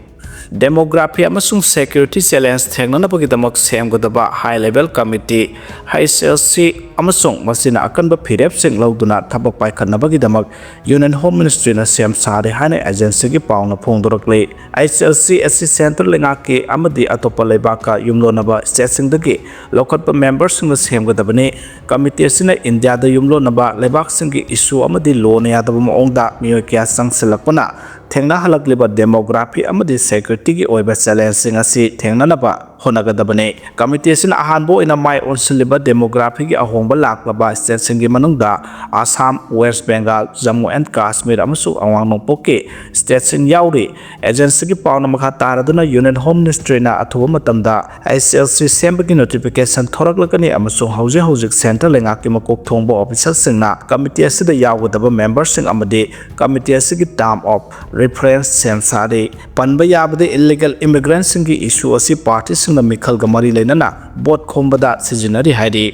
Demography ꯑꯃꯁꯨꯡ security challenge ꯊꯦꯡꯅꯅꯕꯒꯤꯗꯃꯛ ꯁꯦꯝꯒꯗꯕ high level committee, H L C, ꯑꯃꯁꯨꯡ ꯃꯁꯤꯅ ꯑꯀꯟꯕ ꯐꯤꯔꯦꯞꯁꯤꯡ ꯂꯧꯗꯨꯅ ꯊꯕꯛ ꯄꯥꯏꯈꯠꯅꯕꯒꯤꯗꯃꯛ Union Home Ministryꯅ ꯁꯦꯝ ꯁꯥꯔꯦ ꯍꯥꯏꯅ agencyꯒꯤ ꯄꯥꯎꯅ ꯐꯣꯡꯗꯣꯔꯛꯂꯤ꯫ H L C ꯑꯁꯤ centre ꯂꯩꯉꯥꯛꯀꯤ ꯑꯃꯗꯤ ꯑꯇꯣꯞꯄ ꯂꯩꯕꯥꯛꯀ ꯌꯨꯝꯂꯣꯟꯅꯕ stateꯁꯤꯡꯗꯒꯤ ꯂꯧꯈꯠꯄ memberꯁꯤꯡꯅ ꯁꯦꯝꯒꯗꯕꯅꯤ꯫ Committee ꯑꯁꯤꯅ ꯏꯟꯗꯤꯌꯥꯗ ꯌꯨꯝꯂꯣꯟꯅꯕ ꯂꯩꯕꯥꯛꯁꯤꯡꯒꯤ issue ꯑꯃꯗꯤ ꯂꯣꯅ ꯌꯥꯗꯕ ꯃꯑꯣꯡꯗ ꯃꯤꯑꯣꯏ ꯀꯌꯥ ꯆꯪꯁꯤꯜꯂꯛꯄꯅ ꯊꯦꯡꯅꯍꯜꯂꯛꯂꯤꯕ demography ꯑꯃꯗꯤ securityꯒꯤ ꯑꯣꯏꯕ challengeꯁꯤꯡ ꯑꯁꯤ ꯊꯦꯡꯅꯅꯕ ꯍꯣꯠꯅꯒꯗꯕꯅꯤ꯫ Committee ꯑꯁꯤꯅ ꯑꯍꯥꯟꯕ ꯑꯣꯏꯅ ꯃꯥꯏ ꯑꯣꯟꯁꯤꯜꯂꯤꯕ demographyꯒꯤ ꯑꯍꯣꯡꯕ ꯂꯥꯛꯂꯕ stateꯁꯤꯡꯒꯤ ꯃꯅꯨꯡꯗ Assam, West Bengal, Jammu and Kashmir ꯑꯃꯁꯨꯡ ꯑꯋꯥꯡ ꯅꯣꯡꯄꯣꯛꯀꯤ stateꯁꯤꯡ ꯌꯥꯎꯔꯤ꯫ Agencyꯒꯤ ꯄꯥꯎꯅ ꯃꯈꯥ ꯇꯥꯔꯗꯨꯅ Union Home Ministryꯅ ꯑꯊꯨꯕ ꯃꯇꯝꯗ H L C ꯁꯦꯝꯕꯒꯤ notification ꯊꯣꯔꯛꯂꯒꯅꯤ ꯑꯃꯁꯨꯡ ꯍꯧꯖꯤꯛ ꯍꯧꯖꯤꯛ centre ꯂꯩꯉꯥꯛꯀꯤ ꯃꯀꯣꯛ ꯊꯣꯡꯕ officerꯁꯤꯡꯅ committee ꯑꯁꯤꯗ ꯌꯥꯎꯒꯗꯕ memberꯁꯤꯡ ꯑꯃꯗꯤ committee ꯑꯁꯤꯒꯤ term of reference ꯁꯦꯝ ꯁꯥꯔꯤ꯫ ꯄꯟꯕ ꯌꯥꯕꯗ, illegal immigrantꯁꯤꯡꯒꯤ issue ꯑꯁꯤ partyꯁꯤꯡꯅ ꯃꯤꯈꯜꯒ ꯃꯔꯤ ꯂꯩꯅꯅ vote ꯈꯣꯝꯕꯗ ꯁꯤꯖꯤꯟꯅꯔꯤ ꯍꯥꯏꯔꯤ꯫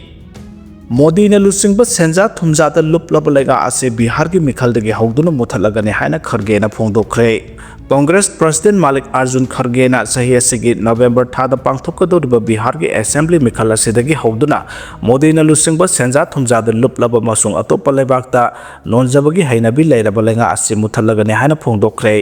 ꯃꯣꯗꯤꯅ ꯂꯨꯆꯤꯡꯕ ꯁꯦꯟꯖꯥ ꯊꯨꯝꯖꯥꯗ ꯂꯨꯞꯂꯕ ꯂꯩꯉꯥꯛ ꯑꯁꯤ ꯕꯤꯍꯥꯔꯒꯤ ꯃꯤꯈꯜꯗꯒꯤ ꯍꯧꯗꯨꯅ ꯃꯨꯊꯠꯂꯒꯅꯤ ꯍꯥꯏꯅ ꯈꯔꯒꯦꯅ ꯐꯣꯡꯗꯣꯛꯈ꯭ꯔꯦ꯫ Congress President ꯃꯥꯂꯤꯛ ꯑꯥꯔꯖꯨꯟ ꯈꯔꯒꯦꯅ ꯆꯍꯤ ꯑꯁꯤꯒꯤ November ꯊꯥꯗ ꯄꯥꯡꯊꯣꯛꯀꯗꯧꯔꯤꯕ ꯕꯤꯍꯥꯔꯒꯤ assembly ꯃꯤꯈꯜ ꯑꯁꯤꯗꯒꯤ ꯍꯧꯗꯨꯅ ꯃꯣꯗꯤꯅ ꯂꯨꯆꯤꯡꯕ ꯁꯦꯟꯖꯥ ꯊꯨꯝꯖꯥꯗ ꯂꯨꯞꯂꯕ ꯑꯃꯁꯨꯡ ꯑꯇꯣꯞꯄ ꯂꯩꯕꯥꯛꯇ ꯅꯣꯟꯖꯕꯒꯤ ꯍꯩꯅꯕꯤ ꯂꯩꯔꯕ ꯂꯩꯉꯥꯛ ꯑꯁꯤ ꯃꯨꯊꯠꯂꯒꯅꯤ ꯍꯥꯏꯅ ꯐꯣꯡꯗꯣꯛꯈ꯭ꯔꯦ꯫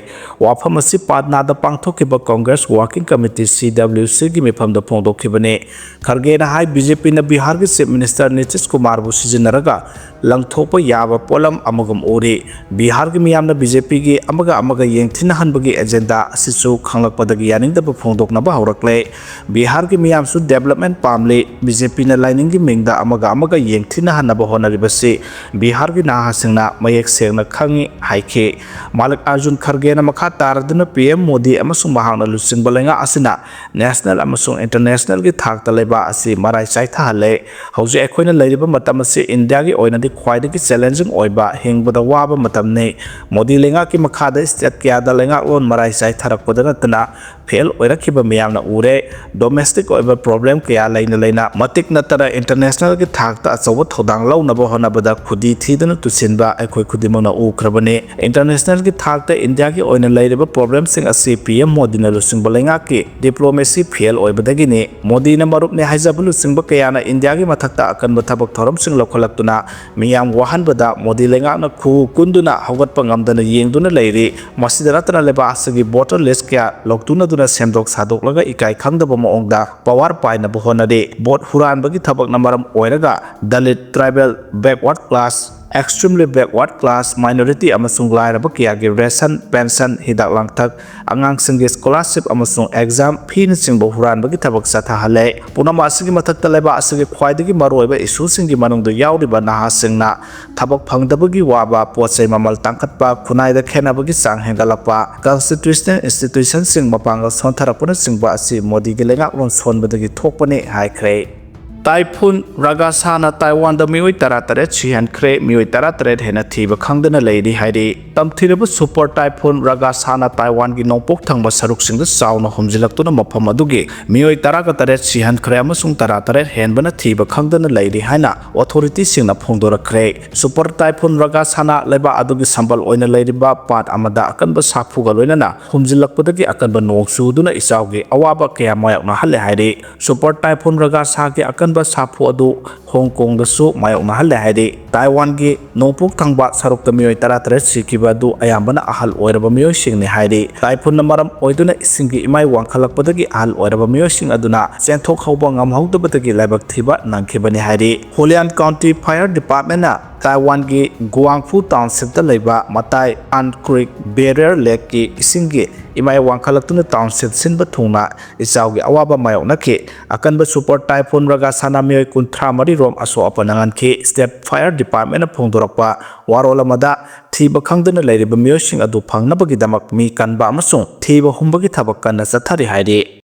ꯋꯥꯐꯝ ꯑꯁꯤ ꯄꯥꯠꯅꯥꯗ ꯄꯥꯡꯊꯣꯛꯈꯤꯕ Congress Working Committee, C W Cꯒꯤ ꯃꯤꯐꯝꯗ ꯐꯣꯡꯗꯣꯛꯈꯤꯕꯅꯤ꯫ ꯈꯔꯒꯦꯅ ꯍꯥꯏ, BJPꯅ ꯕꯤꯍꯥꯔꯒꯤ Chief Minister ꯅꯤꯇꯤꯁ ꯀꯨꯃꯥꯔꯕꯨ ꯁꯤꯖꯤꯟꯅꯔꯒ ꯂꯪꯊꯣꯛꯄ ꯌꯥꯕ ꯄꯣꯠꯂꯝ ꯑꯃꯒꯨꯝ ꯎꯔꯤ꯫ ꯕꯤꯍꯥꯔꯒꯤ ꯃꯤꯌꯥꯝꯅ BJPꯒꯤ ꯑꯃꯒ ꯑꯃꯒ ꯌꯦꯡꯊꯤꯅꯍꯟꯕꯒꯤ agenda ꯑꯁꯤꯁꯨ ꯈꯪꯂꯛꯄꯗꯒꯤ ꯌꯥꯅꯤꯡꯗꯕ ꯐꯣꯡꯗꯣꯛꯅꯕ ꯍꯧꯔꯛꯂꯦ꯫ ꯕꯤꯍꯥꯔꯒꯤ ꯃꯤꯌꯥꯝꯁꯨ development ꯄꯥꯝꯂꯤ꯫ BJPꯅ ꯂꯥꯏꯅꯤꯡꯒꯤ ꯃꯤꯡꯗ ꯑꯃꯒ ꯑꯃꯒ ꯌꯦꯡꯊꯤꯅꯍꯟꯅꯕ ꯍꯣꯠꯅꯔꯤꯕꯁꯤ ꯕꯤꯍꯥꯔꯒꯤ ꯅꯍꯥꯁꯤꯡꯅ ꯃꯌꯦꯛ ꯁꯦꯡꯅ ꯈꯪꯏ ꯍꯥꯏꯈꯤ꯫ ꯃꯥꯂꯤꯛ ꯑꯥꯔꯖꯨꯟ ꯈꯔꯒꯦꯅ ꯃꯈꯥ ꯇꯥꯔꯗꯨꯅ PM ꯃꯣꯗꯤ ꯑꯃꯁꯨꯡ ꯃꯍꯥꯛꯅ ꯂꯨꯆꯤꯡꯕ ꯂꯩꯉꯥꯛ ꯑꯁꯤꯅ national ꯑꯃꯁꯨꯡ internationalꯒꯤ ꯊꯥꯛꯇ ꯂꯩꯕꯥꯛ ꯑꯁꯤ ꯃꯔꯥꯏ ꯆꯥꯏꯊꯍꯜꯂꯦ꯫ ꯍꯧꯖꯤꯛ ꯑꯩꯈꯣꯏꯅ ꯂꯩꯔꯤꯕ ꯃꯇꯝ ꯑꯁꯤ ꯏꯟꯗꯤꯌꯥꯒꯤ ꯑꯣꯏꯅꯗꯤ ꯈ꯭ꯋꯥꯏꯗꯒꯤ ꯆꯦꯂꯦꯟꯖꯤꯡ ꯑꯣꯏꯕ, ꯍꯤꯡꯕꯗ ꯋꯥꯕ ꯃꯇꯝꯅꯤ꯫ ꯃꯣꯗꯤ ꯂꯩꯉꯥꯛꯀꯤ ꯃꯈꯥꯗ ꯁ꯭ꯇꯦꯠ ꯀꯌꯥꯗ ꯂꯩꯉꯥꯛꯂꯣꯟ ꯃꯔꯥꯏ ꯆꯥꯏꯊꯔꯛꯄꯗ ꯅꯠꯇꯅ ꯐꯦꯜ ꯑꯣꯏꯔꯛꯈꯤꯕ ꯃꯤꯌꯥꯝꯅ ꯎꯔꯦ꯫ ꯗꯣꯃꯦꯁꯇꯤꯛ ꯑꯣꯏꯕ ꯄ꯭ꯔꯣꯕ꯭ꯂꯦꯝ ꯀꯌꯥ ꯂꯩꯅ ꯂꯩꯅ ꯃꯇꯤꯛ ꯅꯠꯇꯅ ꯏꯟꯇꯔꯅꯦꯁꯅꯦꯜꯒꯤ ꯊꯥꯛꯇ ꯑꯆꯧꯕ ꯊꯧꯗꯥꯡ ꯂꯧꯅꯕ ꯍꯣꯠꯅꯕꯗ ꯈꯨꯗꯤ ꯊꯤꯗꯨꯅ ꯇꯨꯁꯤꯟꯕ ꯑꯩꯈꯣꯏ ꯈꯨꯗꯤꯡꯃꯛꯅ ꯎꯈ꯭ꯔꯕꯅꯤ꯫ ꯏꯟꯇꯔꯅꯦꯁꯅꯦꯜꯒꯤ ꯊꯥꯛꯇ ꯏꯟꯗꯤꯌꯥꯒꯤ ꯑꯣꯏꯅ ꯂꯩꯔꯤꯕ ꯄ꯭ꯔꯣꯕ꯭ꯂꯦꯝꯁꯤꯡ ꯑꯁꯤ ꯄꯤ ꯑꯦꯝ ꯃꯣꯗꯤꯅ ꯂꯨꯆꯤꯡꯕ ꯂꯩꯉꯥꯛꯀꯤ ꯗꯤꯄ꯭ꯂꯣꯃꯦꯁꯤ ꯐꯦꯜ ꯑꯣꯏꯕꯗꯒꯤꯅꯤ꯫ ꯃꯣꯗꯤꯅ ꯃꯔꯨꯞꯅꯤ ꯍꯥꯏꯖꯕ ꯂꯨꯆꯤꯡꯕ ꯀꯌꯥꯅ ꯏꯟꯗꯤꯌꯥꯒꯤ ꯃꯊꯛꯇ ꯑꯀꯟꯕ ꯊꯕꯛ ꯊꯧꯔꯝꯁꯤꯡ ꯂꯧꯈꯠꯂꯛꯇꯨꯅ ꯃꯤꯌꯥꯝ ꯋꯥꯍꯟꯕꯗ ꯃꯣꯗꯤ ꯂꯩꯉꯥꯛꯅ ꯈꯨ ꯀꯨꯟꯗꯨꯅ ꯍꯧꯒꯠꯄ ꯉꯝꯗꯅ ꯌꯦꯡꯗꯨꯅ ꯂꯩꯔꯤ꯫ ꯃꯁꯤꯗ ꯅꯠꯇꯅ ꯂꯩꯕꯥꯛ ꯑꯁꯤꯒꯤ ꯕꯣꯇꯔ ꯂꯤꯁ ꯀꯌꯥ ꯂꯧꯇꯨꯅꯗꯨꯅ ꯁꯦꯝꯗꯣꯛ ꯁꯥꯗꯣꯛꯂꯒ ꯏꯀꯥꯏ ꯈꯪꯗꯕ ꯃꯑꯣꯡꯗ ꯄꯋꯥꯔ ꯄꯥꯏꯅꯕ ꯍꯣꯠꯅꯔꯤ꯫ ꯕꯣꯠ ꯍꯨꯔꯥꯟꯕꯒꯤ ꯊꯕꯛꯅ ꯃꯔꯝ ꯑꯣꯏꯔꯒ Dalit, tribal, backward class, extremely backward class, minority ꯑꯃꯁꯨꯡ ꯂꯥꯏꯔꯕ ꯀꯌꯥꯒꯤ ꯔꯦꯁꯟ, ꯄꯦꯟꯁꯟ, ꯍꯤꯗꯥꯛ ꯂꯥꯡꯊꯛ, ꯑꯉꯥꯡꯁꯤꯡꯒꯤ ꯁ꯭ꯀꯣꯂꯥꯔꯁꯤꯞ ꯑꯃꯁꯨꯡ ꯑꯦꯛꯖꯥꯝ ꯐꯤꯅꯆꯤꯡꯕ ꯍꯨꯔꯥꯟꯕꯒꯤ ꯊꯕꯛ ꯆꯠꯊꯍꯜꯂꯦ꯫ ꯄꯨꯝꯅꯃꯛ ꯑꯁꯤꯒꯤ ꯃꯊꯛꯇ ꯂꯩꯕꯥꯛ ꯑꯁꯤꯒꯤ ꯈ꯭ꯋꯥꯏꯗꯒꯤ ꯃꯔꯨꯑꯣꯏꯕ ꯏꯁꯨꯁꯤꯡꯒꯤ ꯃꯅꯨꯡꯗ ꯌꯥꯎꯔꯤꯕ ꯅꯍꯥꯁꯤꯡꯅ ꯊꯕꯛ ꯐꯪꯗꯕꯒꯤ ꯋꯥꯕ, ꯄꯣꯠ ꯆꯩ ꯃꯃꯜ ꯇꯥꯡꯈꯠꯄ, ꯈꯨꯟꯅꯥꯏꯗ ꯈꯦꯟꯅꯕꯒꯤ ꯆꯥꯡ ꯍꯦꯟꯒꯠꯂꯛꯄ, ꯀꯟꯁꯇꯤꯇ꯭ꯌꯨꯁꯅꯦꯜ ꯏꯟꯁꯇꯤꯇ꯭ꯌꯨꯁꯟꯁꯤꯡ ꯃꯄꯥꯡꯒꯜ ꯁꯣꯟꯊꯔꯛꯄꯅꯆꯤꯡꯕ ꯑꯁꯤ ꯃꯣꯗꯤꯒꯤ ꯂꯩꯉꯥꯛꯂꯣꯟ ꯁꯣꯟꯕꯗꯒꯤ ꯊꯣꯛꯄꯅꯤ ꯍꯥꯏꯈ꯭ꯔꯦ꯫ ꯇꯥꯏꯐꯨꯟ ꯔꯥꯒꯥꯁꯥꯅ ꯇꯥꯏꯋꯥꯟꯗ ꯃꯤꯑꯣꯏ ꯇꯔꯥꯇꯔꯦꯠ ꯁꯤꯍꯟꯈ꯭ꯔꯦ, ꯃꯤꯑꯣꯏ ꯇꯔꯥꯇꯔꯦꯠ ꯍꯦꯟꯅ ꯊꯤꯕ ꯈꯪꯗꯅ ꯂꯩꯔꯤ ꯍꯥꯏꯔꯤ꯫ ꯇꯝꯊꯤꯔꯕ ꯁꯨꯄꯔ ꯇꯥꯏꯐꯨꯟ ꯔꯥꯒꯥꯁꯥꯅ ꯇꯥꯏꯋꯥꯟꯒꯤ ꯅꯣꯡꯄꯣꯛ ꯊꯪꯕ ꯁꯔꯨꯛꯁꯤꯡꯗ ꯆꯥꯎꯅ ꯍꯨꯝꯖꯤꯜꯂꯛꯇꯨꯅ ꯃꯐꯝ ꯑꯗꯨꯒꯤ ꯃꯤꯑꯣꯏ ꯇꯔꯥꯒ ꯇꯔꯦꯠ ꯁꯤꯍꯟꯈ꯭ꯔꯦ ꯑꯃꯁꯨꯡ ꯇꯔꯥꯇꯔꯦꯠ ꯍꯦꯟꯕꯅ ꯊꯤꯕ ꯈꯪꯗꯅ ꯂꯩꯔꯤ ꯍꯥꯏꯅ ꯑꯣꯊꯣꯔꯤꯇꯤꯁꯤꯡꯅ ꯐꯣꯡꯗꯣꯔꯛꯈ꯭ꯔꯦ꯫ ꯁꯨꯄꯔ ꯇꯥꯏꯐꯨꯟ ꯔꯥꯒꯥꯁꯥꯅ ꯂꯩꯕꯥꯛ ꯑꯗꯨꯒꯤ ꯁꯝꯕꯜ ꯑꯣꯏꯅ ꯂꯩꯔꯤꯕ ꯄꯥꯠ ꯑꯃꯗ ꯑꯀꯟꯕ ꯁꯥꯐꯨꯒ ꯂꯣꯏꯅꯅ ꯍꯨꯝꯖꯤꯜꯂꯛꯄꯗꯒꯤ ꯑꯀꯟꯕ ꯅꯣꯡ ꯆꯨꯗꯨꯅ ꯏꯆꯥꯎꯒꯤ ꯑꯋꯥꯕ ꯀꯌꯥ ꯃꯥꯌꯣꯛꯅꯍꯜꯂꯦ ꯍꯥꯏꯔꯤ꯫ ꯁꯨꯄꯔ ꯇꯥꯏꯐꯨꯟ ꯔꯥꯒꯥꯁꯥꯒꯤ ꯑꯀꯟꯕ ꯁꯥꯐꯨ ꯑꯗꯨ ꯍꯣꯡ ꯀꯣꯡꯗꯁꯨ ꯃꯥꯌꯣꯛꯅꯍꯜꯂꯦ ꯍꯥꯏꯔꯤ꯫ ꯇꯥꯏꯋꯥꯟꯒꯤ ꯅꯣꯡꯄꯣꯛ ꯊꯪꯕ ꯁꯔꯨꯛꯇ ꯃꯤꯑꯣꯏ ꯇꯔꯥꯇꯔꯦꯠ ꯁꯤꯈꯤꯕ ꯑꯗꯨ ꯑꯌꯥꯝꯕꯅ ꯑꯍꯜ ꯑꯣꯏꯔꯕ ꯃꯤꯑꯣꯏꯁꯤꯡꯅꯤ ꯍꯥꯏꯔꯤ꯫ ꯇꯥꯏꯐꯨꯟꯅ ꯃꯔꯝ ꯑꯣꯏꯗꯨꯅ ꯏꯁꯤꯡꯒꯤ ꯏꯃꯥꯏ ꯋꯥꯡꯈꯠꯂꯛꯄꯗꯒꯤ ꯑꯍꯜ ꯑꯣꯏꯔꯕ ꯃꯤꯑꯣꯏꯁꯤꯡ ꯑꯗꯨꯅ ꯆꯦꯟꯊꯣꯛ ꯍꯧꯕ ꯉꯝꯍꯧꯗꯕꯗꯒꯤ ꯂꯥꯏꯕꯛ ꯊꯤꯕ ꯅꯪꯈꯤꯕꯅꯤ ꯍꯥꯏꯔꯤ꯫ ꯍꯨꯂꯤꯌꯥꯟ ꯀꯥꯎꯟꯇꯤ ꯐꯥꯌꯔ ꯗꯤꯄꯥꯔꯠꯃꯦꯟꯅ ꯇꯥꯏꯋꯥꯟꯒꯤ ꯒꯨꯋꯥꯡꯐꯨ ꯇꯥꯎꯟꯁꯤꯞꯇ ꯂꯩꯕ ꯃꯇꯥꯏ ꯑꯟ ꯀ꯭ꯔꯤꯛ ꯕꯦꯔꯤꯌꯔ ꯂꯦꯛꯀꯤ ꯏꯁꯤꯡꯒꯤ ꯏꯃꯥꯏ ꯋꯥꯡꯈꯠꯂꯛꯇꯨꯅ ꯇꯥꯎꯟꯁꯤꯞ ꯁꯤꯟꯕ ꯊꯨꯡꯅ ꯏꯆꯥꯎꯒꯤ ꯑꯋꯥꯕ ꯃꯥꯌꯣꯛꯅꯈꯤ꯫ ꯑꯀꯟꯕ ꯁꯨꯄꯔ ꯇꯥꯏꯐꯨꯟ ꯔꯥꯒꯥꯁꯥꯅ ꯃꯤꯑꯣꯏ ꯀꯨꯟꯊ꯭ꯔꯥ ꯃꯔꯤ ꯔꯣꯝ ꯑꯁꯣꯛ ꯑꯄꯟ ꯅꯪꯍꯟꯈꯤ꯫ ꯁ꯭ꯇꯦꯠ ꯐꯥꯌꯔ ꯗꯤꯄꯥꯔꯠꯃꯦꯟꯅ ꯐꯣꯡꯗꯣꯔꯛꯄ ꯋꯥꯔꯣꯜ ꯑꯃꯗ ꯊꯤꯕ ꯈꯪꯗꯅ ꯂꯩꯔꯤꯕ ꯃꯤꯑꯣꯏꯁꯤꯡ ꯑꯗꯨ ꯐꯪꯅꯕꯒꯤꯗꯃꯛ ꯃꯤ ꯀꯟꯕ ꯑꯃꯁꯨꯡ ꯊꯤꯕ ꯍꯨꯝꯕꯒꯤ ꯊꯕꯛ ꯀꯟꯅ ꯆꯠꯊꯔꯤ ꯍꯥꯏꯔꯤ꯫